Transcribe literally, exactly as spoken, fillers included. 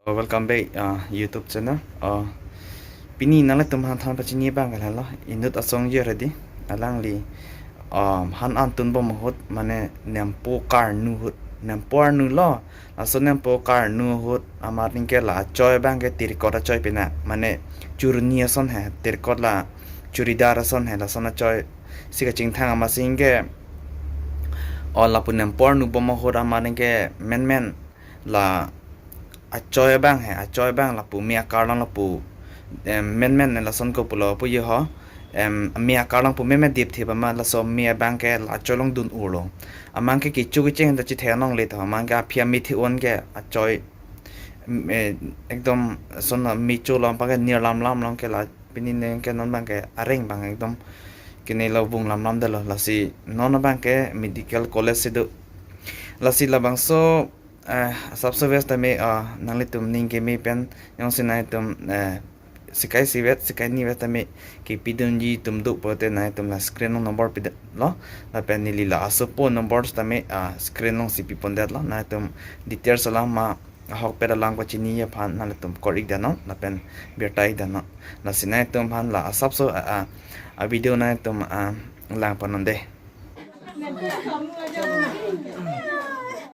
Oh, welcome back, uh, YouTube channel. Uh, pini nanglitum aphan than pachini abang ke lalo. Inut asong je ready. Alangli, um, han an tunbom ahut, mane nempo karnu ahut. Nempo arnu lo. Laso nempo karnu ahut amat ningke la achoi abang ke terracotta achoi pina. Mane churni ason he, terracotta la churidar ason he, lason achoi. Si kachingthang amat si ningke, oh, lapu nempo arnu bom ahut amat ningke menmen la achoi abang he, achoi abang lapu me akar along lapu, em, menmen ne lason ko pulo pu ye ho, em, me akar along pu menmen dip thip amat laso me abang ke la achoi along dun urlo. Amat ke kecho kecheng ta chithe anong le tho, amat ke aphi ame thi-un ke achoi, em, eh, ekdom son me cho along abang ke nirlam lam along ke la pini ningke non abang ke areng abang ekdom kene lo vung lam lam dalo, lasi non abang ke medical college si do. Lasi labangso, eh, asapso ves tame, ah, nanglitum ning keme pen jongsi nanglitum, eh, sikai isi vet, sikai hini vet tame kepidunji atum do pulote nanglitum la screen along number pidetlo, lapen neli la asopo number tame, ah, screen alongsi pipondetlo, nanglitum details alam ma ahokpet alam kachini aphan nanglitum call ik dano, lapen birta ik dano. Lasi nanglitum aphan la asapso a, a, a video nanglitum, a, lang ponnon dei.